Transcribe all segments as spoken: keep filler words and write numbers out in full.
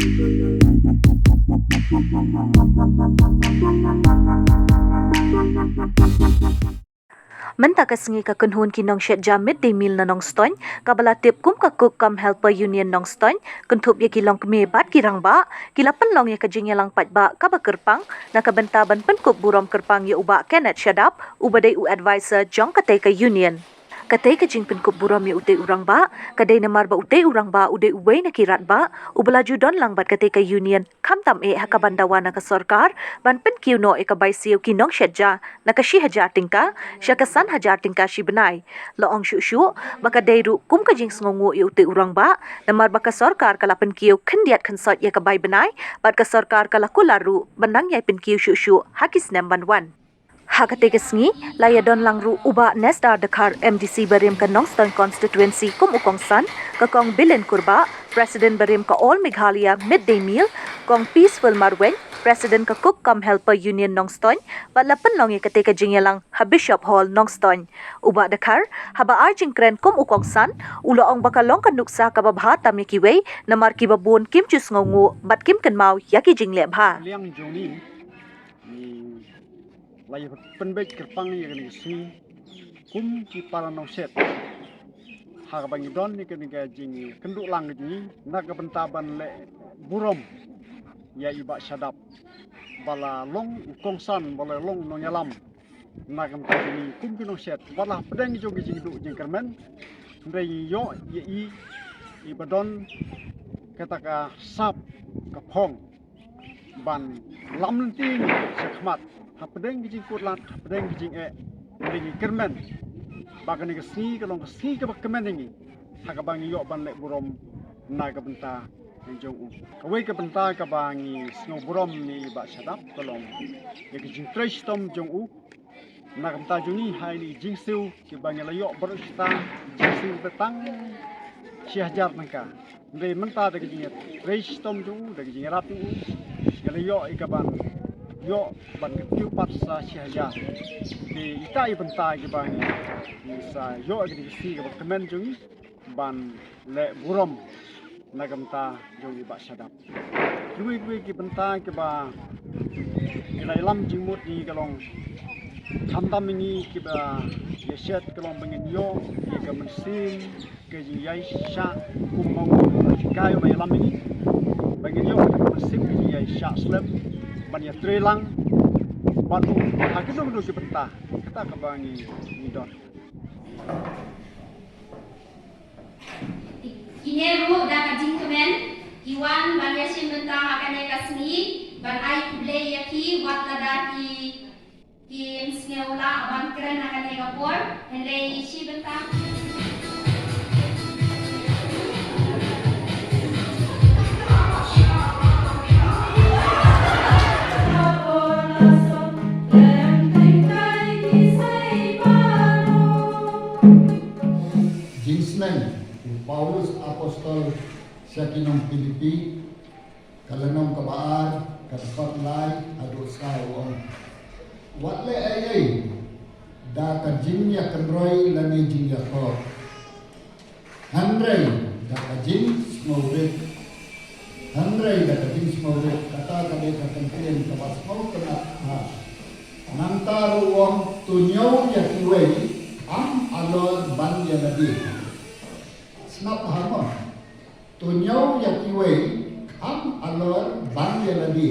Mynta ka sngi ka kynhun ki nongshet ja mid day meal na Nongstoiñ, kaba la tip kum ka Cook cum Helper Union Nongstoiñ, kynthup ïa ki longkmie bad ki rangbah, ki la pynlong ïa ka jingïalang paidbah kaba kyrpang na ka bynta ban pynkup burom kyrpang ïa u Bah Kenneth Shadap, uba dei u advisor jong katei ka union. Katei ka jingpynkup burom ïa utei u rangbah ka dei namar ba utei u rangbah u dei uwei na ki rangbah uba la ju don lang bad katei ka union, khamtam eh ha kaban dawa na ka sorkar ban pynkiew noh ïa ka bai siew ki nongshet ja na ka shi hajar tyngka sha ka san hajar tyngka shi bnai. La ong shuh shuh ba ka dei ruh kum ka jingsngewnguh ïa utei u rangbah namar ba ka sorkar ka la pynkiew khyndiat khynsoit ïa ka bai bnai bad ka sorkar ka la kular ruh ban nang ïai pynkiew shuh shuh ha ki snem ban wan. Ha katei ka sngi la ïa don lang ruh u Bah Nesdar Dkhar, M D C barim ka Nongstoiñ Constituency kum u kongsan, ka Kong Bilin Kurbah, President barim ka All Meghalaya Mid Day Meal, Kong Peaceful Marwein, President ka Cook cum Helper Union Nongstoiñ, bad la pynlong ïa katei ka jingïalang ha Bishop Hall Nongstoiñ. U Bah Dkhar haba ai jingkren kum u kongsan, u la ong ba ka long ka nuksa kaba bha tam ïa kiwei namar kiba bun kim ju sngewnguh bad kim kynmaw ïa ki jingleh bha. Liang jong ngi, ngi la ïa pynbeit kyrpang ïa kane ka sngi kum ki para nongshet, ha kaba ngi don ïa kane ka jingkynduh lang ka jong ngi na ka bynta ban leh burom ïa i Bah Shadap, ba la long u kongsan, ba la long nongïalam na ka bynta jong ngi kum ki nongshet, wat la hapdeng jong ki jingduh jingkyrmen. Hynrei ngi ïoh ïa i, iba don kata ka sap ka phong ban lam lynti ngi sha khmat hapdeng ki jingkut lad, hapdeng ki jingeh. Hynrei ngi kyrmen ba kane ka sngi ka long ka sngi kaba kmen ïa ngi, ha kaba ngi ïoh ban leh burom na ka bynta jong u. Kawei ka bynta kaba ngi sngew burom ïa i Bah Shadap ka long ïa ka jingtrei shitom jong u na ka bynta jong ngi ha ine i jingsiew kiba ngi la ïoh baroh shi ta, jingsiew ba tang shi hajar tyngka. Hynrei mynta da ka jingtrei shitom jong u, da ka jingïarap jong u, ngi la ïoh ïa kaban ïoh ban kyntiew pat sa shi hajar. Te ita i bynta kiba ngi, ngi sa ïoh ïa kane ka sngi kaba kmen jong ngi ban leh burom na ka bynta jong i Bah Shadap. Kiwei kiwei ki bynta kiba ngi la ïalam jingmut ïa ngi ka long, khamtam ïa ngi kiba ïashet ka long ba ngin ïoh ïa ka mynsiem ka jingïaishah kum ma u Bah Shikai u la ïalam ïa ngi, ba ngin ïoh ïa ka mynsiem ka jingïaishah slem ban ïatrei lang bad u ha kino kino ki bynta. Kata kaba ngi, ngi don. Kine ruh da ka jingkmen ki wan ban ïashim bynta ha kane ka sngi, ban ai khublei ïa ki, wat lada ki, kim sngew lah ban kren ha kane ka por, hynrei shi bynta. Jingsneng u Paulus Apostol sha ki nong Philippi, ka lynnong kaba ar, ka dkhot lai haduh saw, u ong: Wat leh ei ei da ka jingïakynroi lane jingïakhor, hynrei da ka jingsngewrit, hynrei da ka jingsngewrit, kata ka dei ka kyntien kaba sngewtynnat bha. Nangta ruh u ong: To ñiew ïa kiwei, kham halor ban ïa lade. Sngap bha mo. To ñiew ïa kiwei, kham halor ban ïa lade.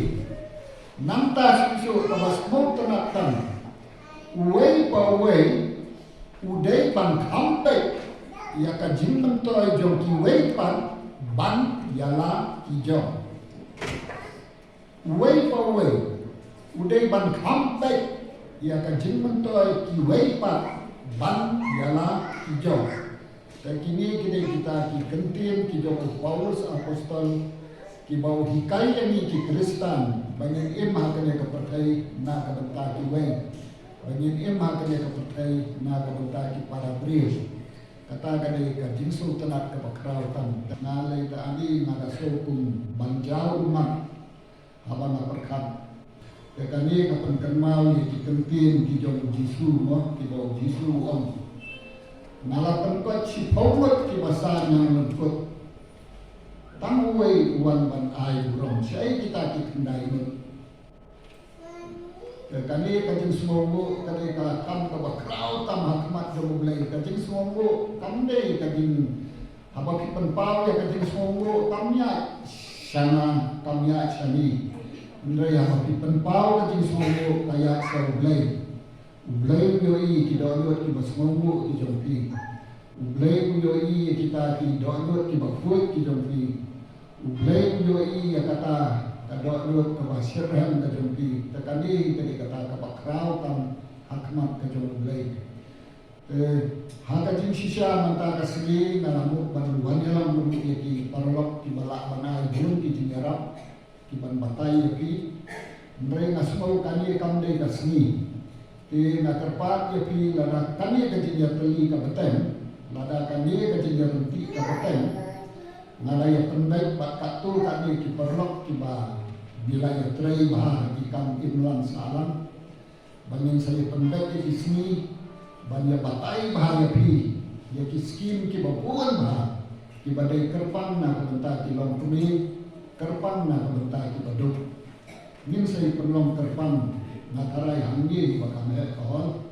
Nangta shisha kaba sngewtynnat tam, uwei pa uwei u dei ban kham beit ïa ka jingmyntoi jong kiwei pat ban ïa la ki jong. Uwei pa uwei u dei ban kham beit ïa ka jingmyntoi kiwei pat ban ïa la ki jong. Te kine ki dei kita ki kyntien ki jong u Paulus Apostol kiba u hikai ïa ngi ki Khristan ba ngin im ha kane ka pyrthei na ka bynta kiwei, ba ngin im ha kane ka pyrthei na ka bynta ki para briew. Kata ka dei ka jingsngewtynnat kaba khraw tam. Nga lei da ani nga da sngewkum ban jaw ummat haba nga pyrkhat. Te kane ka pynkynmaw ïa ki kyntien ki jong u Jisu mo, kiba u Jisu u ong: Nga la pynkoit shiphew ngut kiba sah ñianglyngkut. Tang uwei u wan ban ai burom. Shaei kita ki khyndai ngut? Te kane ka jingsngewnguh ka dei ka kam kaba khraw tam ha khmat jong U Blei. Ka jingsngewnguh kam dei ka jing, haba phi pynpaw ïa ka jingsngewnguh kam ïa sha nga, kam ïa sha ngi. Hynrei haba phi pynpaw ka jingsngewnguh ka ïa sha U Blei. U Blei u ïohi ki dohnud kiba sngewnguh ki jong phi. U Blei u ïohi kita ki dohnud kiba khuid ki jong phi. U Blei u ïohi ïa kata ka dohnud kaba shitrhem ka jong phi. Te kane ka dei kata kaba khraw tam ha khmat ka jong U Blei. Eh, ha ka jingshisha mynta ka sngi nga la mut ban wan ïalam ruh ïa ki paralok kiba lah ban ai bun ki jingïarap kiban batai ïa phi. Hynrei nga sngew kane kam dei ka sngi. Te nga kyrpad ïa phi lada kane ka jingïatylli ka bteng, lada kane ka jingïaryntih ka bteng, nga la ïa pynbeit bad katto katne ki paralok kiba ngi la ïatrei bha ha ki kam imlang sahlang. Ba ngin sa ïa pynbeit ïa ki sngi ban ïa batai bha ïa phi ïa ki skim kiba bun bha kiba dei kyrpang na ka bynta ki longkmie, kyrpang na ka bynta kiba duk. Ngin sa ïa pynlong kyrpang, nga tharai hangne ba kham heh ka hall.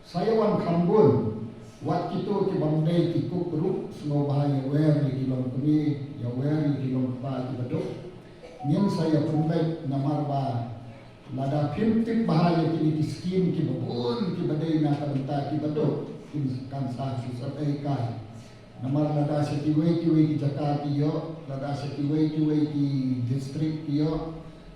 Sa ïa wan kham bun, wat kito kibym dei ki cook ruh, sngewbha ïa wer ïa ki longkmie, ïa wer ïa ki longkpa kiba duk. Ngin sa ïa pynbeit namar ba lada phim tip bha ïa kine ki skim kiba bun kiba dei na ka bynta kiba duk, kin kan sa shisha ei kai. Namar lada sha kiwei kiwei ki jaka ki ïoh, lada sha kiwei kiwei ki district ki ïoh,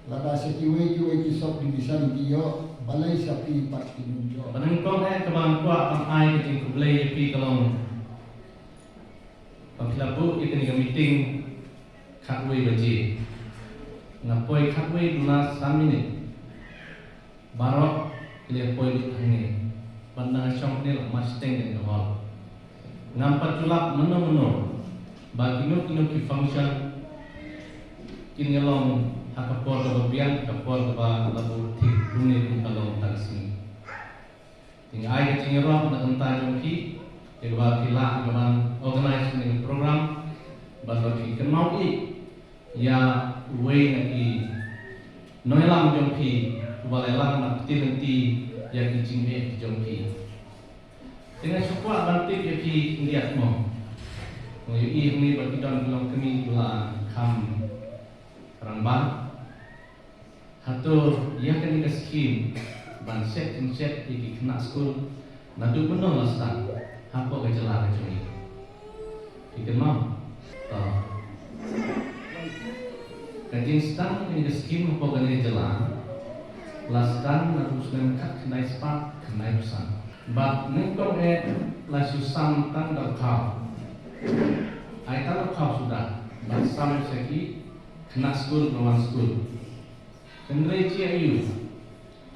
lada sha kiwei kiwei ki sub division ki ïoh, balei sha phi pat kim ïoh? Ba nyngkong eh kaba nga kwah ban ai ka jingkhublei ïa phi ka long ba phi la buh ïa kane ka meeting khatwei baje. Nga poi khatwei duna san minit. Baroh ki la poi lut hangne. Bad nga shong hangne la march teng dang ka hall. Ngam pat ju lap mynno mynno ba kino kino ki function kin ïa long ha ka por kaba biang, ka por kaba la buh thik kumne kum ka long tang sngi. Te nga ai ka jingïarap na ka bynta jong phi ïa kaba phi lah ïa ka ban organize kane ka program bad ba phi kynmaw ïa ïa uwei na ki nongïalam jong phi uba la ïalam bad kti lynti ïa ki jingeh jong phi. Te nga shu kwah ban tip ïa phi khyndiat mo. Nga ïohi hangne ba ki don ki longkmie kiba la kham rangbah. Hato ïa kane ka skim ban shet jingshet ïa ki khynnah skul naduh mynno la start hapoh ka jylla ka jong ngi? Phi kynmaw? To. Ka jingstart kane ka skim hapoh kane ka jylla la start naduh u snem khatkhyndai spah khyndaiphew san. Bad nyngkong eh la shu sam tang da u khaw. Ai tang da u khaw suda bad sam sha ki khynnah skul ba wan skul. Hynrei jia aiu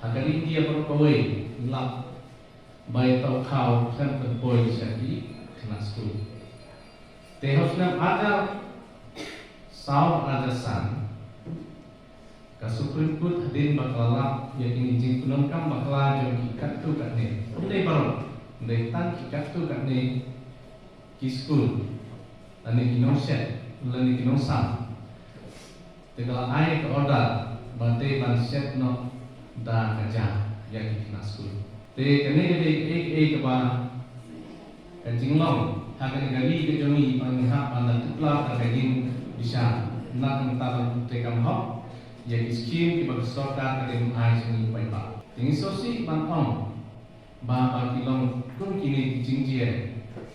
ha ka ri India baroh kawei ngi lap ba ïa uta u khaw khlem pynpoi sha ki khynnah skul. Te ha u snem arhajar saw arhajar san ka Supreme Court hadien ba ka la lap ïa kine ki jingpyndonkam bakla jong ki katto katne, ym dei baroh, ym dei tang ki katto katne ki skul lane ki nongshet lane ki nongsam. Te ka la ai ka order ba dei ban shet noh da ka jia ïa ki khynnah skul. Te kane ka dei kaei kaei kaba ka jinglong ha kane ka ri ka jong ngi ba ngi hap ban da tuklar da ka jingbishar na ka bynta ban pyntrei kam hok ïa ki skim kiba ka sorkar ka dei ban ai sha ngi paidbah. Te ngi sngewsih ban ong ba ba ki long kum kine ki jingjia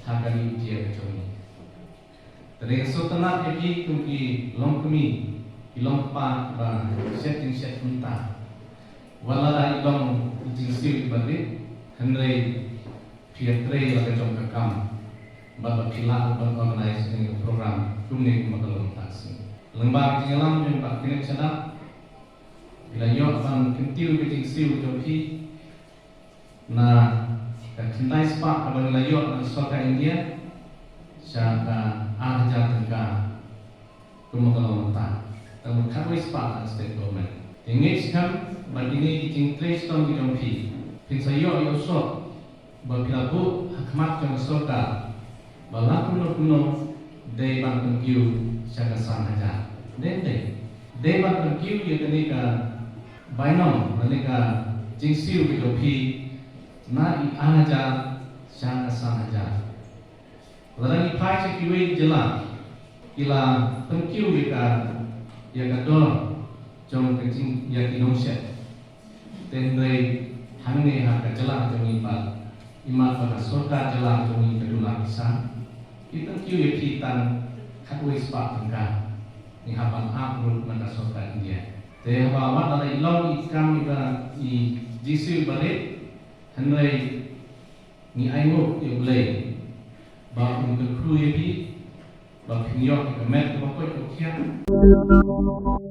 ha ka ri India ka jong ngi. Te nga sngewtynnat ïa phi kum ki longkmie, ki longkpa kiba shet jingshet kumta. Wat lada i long i jingsiew iba rit, hynrei phi ïatrei la ka jong ka kam bad ba phi lah ban organize ïa ka program kumne kumba ka long mynta ka sngi. Lyngba ka jingïalam jong i Bah Kynrad Shadap, phi la ïoh ban kyntiew ka jingsiew jong phi na ka khyndai spah kaba ngi la ïoh na ka sorkar India sha ka ar hajar tyngka kumba ka long mynta. Tang ba khatwei spah na ka state government. Te ngeit skhem ba kine ki jingtrei shitom ki jong phi phin sa ïoh ïa u sop ba phi la buh ha khmat jong ka sorkar ba la kumno kumno dei ban pynkiew sha ka san hajar. Dei, dei. Dei ban pynkiew ïa kane ka bainong, kane ka jingsiew ka jong phi na i ar hajar sha ka san hajar. Lada ngi phai sha kiwei jylla, ki la pynkiew ïa ka, ïa ka dor jong ka jing, ïa ki nongshit. Te hynrei hangne ha ka jylla jong ngi pat, imat ba ka sorkar jylla jong ngi ka dula kisan, ki pynkiew ïa phi tang khatwei spah tyngka. Ngi hap ban ap ruh na ka sorkar India. Te haba wat la i long i kam i ba i jingsiew ba rit, hynrei ngi ainguh ïa U Blei ba un kyrkhu ïa phi, ba phin ïoh ïa ka met kaba koit kaba khiah.